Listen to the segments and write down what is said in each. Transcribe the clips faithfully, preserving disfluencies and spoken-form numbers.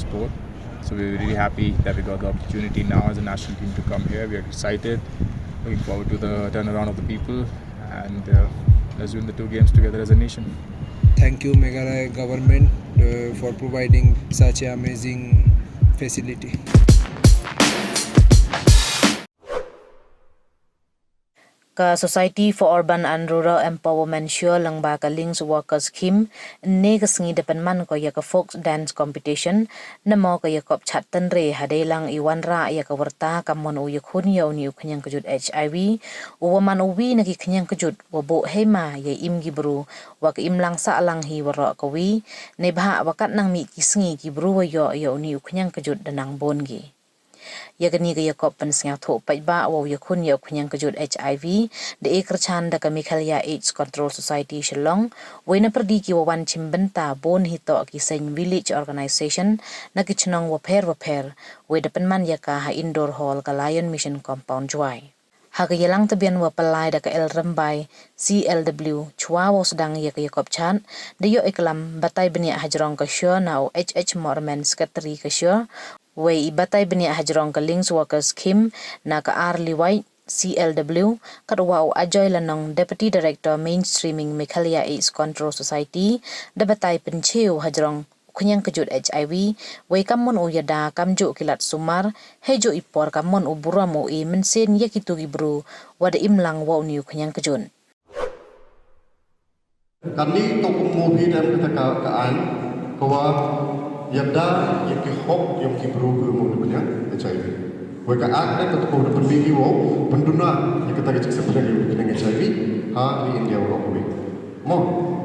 Sport. So we're really happy that we got the opportunity now as a national team to come here. We are excited, looking forward to the turnaround of the people, and uh, let's win the two games together as a nation. Thank you, Meghalaya government, uh, for providing such an amazing facility. Ka Society for Urban and Rural Empowerment Sure lyngba ka Links Worker Scheme, ynne ka sngi da pynman ko ya ka folk dance competition, namo ka yakob chat tynre hadei lang i wanrah ya ka wyrta kammon u yakhun ya uni u khñiang kjut HIV, u wa man uwi na ki khñiang kjut wa buh hema ya im ki bru, wa ka imlang sahlang hi waroh kawi, neibhah wa katnang mih ki sngi ki bru wa yoh ya uni u khñiang kjut da nang bun ki. Ya kani ka yakob pynsñiawthooh paidbah wow yakhun ya u khñiang kjut HIV, da e kyrchan da ka Meghalaya AIDS Control Society Shillong, wei na pyrdi ki wa wan chimbynta bun hi toh ki seng Village Organization na ki chnong wapher wapher, wei da pynman ya ka ha Indoor Hall ka Lion Mission Compound Jowai. Ha ka yalang tbian wa pynlai da ka L Rymbai, CLW, chwa wow sdang ya ka yakob chat, da yoh i klam batai bniah hajrong ka Sure na u H H Mormen, Secretary ka Sure, wei i batai bniah hajrong ka Links Worker Scheme na ka R Liwai, CLW, katwa u Ajoy Lanong, Deputy Director Mainstreaming Meghalaya AIDS Control Society, da batai pynchiew hajrong u khñiang kjut HIV, wei kammon u yada kamjooh ki lad sumar, heijooh i por kammon u burom u e mynsiem ya kitu ki bru wa da imlang wa uni u khñiang kjut. Kani toh ka movie dem kata ka, ka aiñ, ka wa yada ya ki hok yong ki bru ki wa uni u khñiang HIV. Wei ka aiñ ne ka toh ka pynmih ki wow pynduna ya kata ka jingsymphlang yong u khñiang HIV ha ni India waroh kawi. Mo,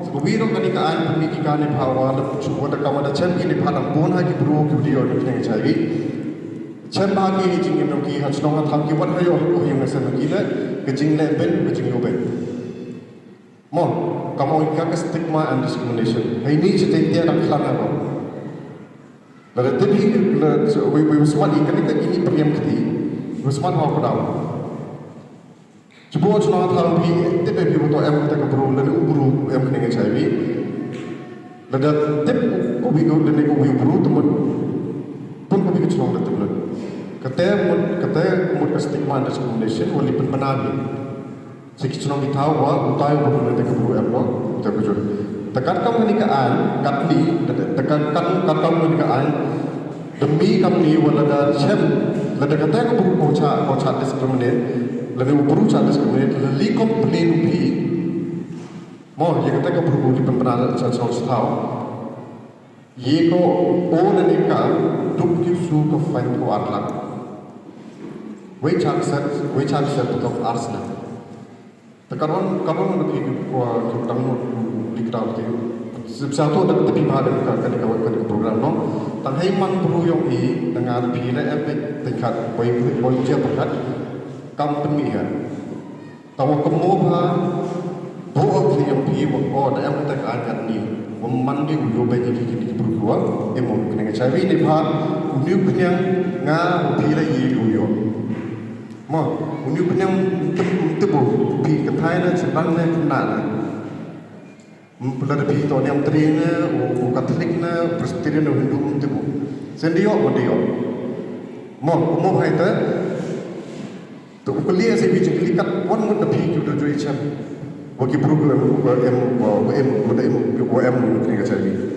so kawi ruh kani ka aiñ pynmih ki ka neibhah wa da chu wa da kam wa da chem ki neibhah da bun ha ki bru ki wa da yoh uni u khñiang HIV. Chem bha ki jingim yong ki ha chnong ha thaw ki, wat ha yoh ha yong nasa yong ki le, ka jingleh bein, ka jingyoh bein. Mo, kam ong ka, ka stigma and discrimination. Heini chiteng tia dang khlan ha ko. Lada tip hi, la, so, wei, wei, smat i, kani ka ini priam kti. Wei smat ha ko daw. Chubu chnong thaw phi, tip phi wa toh em kata ka bru, lane u bru em khñiang HIV. Lada tip uwi ko, lane uwi u bru, te mut pun uwi ka chnong da tip lut. Kata mut, kata mut ka stigma and discrimination wa li pynbna hi. Sa ki chnong ki thaw wa utai u bru lane ka bru em wa utai ka jur. Te katkam kani ka aiñ, katni, te, te, te kat, kat, katkam kani ka aiñ, da mih kamni wa lada chem, lada kata ka bru ko cha, ko cha discriminate, lada u bru cha discriminate, lada li complain u phi. Mo, ya kata ka bru ko li pynbna cha, cha, cha thaw. Ye ko o lane ka, duk ki su ka fine ko ar lak. Wei chak set, wei chak set ko ar snem. Te karon, karon na phi ki ko, ki tang no, li kdaw ki. Sip sa to da te phi ba da ka, ka, ka, ka program no. Tang hei man bru yong i, tang ar phi le em phi, tang kat, wei, wei je pyrkhat, kam pynmih ha. Tawa ka mo bha, bo a kli yong phi, wa ko da em kata ka aiñ katni, wa man di u yoh bein ki ki ki bru ki wa em u khñiang HIV neibhah, uni u khñiang nga wa phi la ye u yoh. Mo, uni u khñiang tip, tip u, phi ka Thai na, Chimang na, khynnah na. Lada phi toh niam tri na, u, u Catholic na, Presbyterian na, Hindu, tip u. Sen di yoh, wa di yoh. Mo, u mo hai te, to u kali se bi jingkali kat wan ngut da phi ki da jooh i chem. Wa ki bru ki em, wa em, wa, wa em, wa da em, wa em, wa em, wa em, wa em,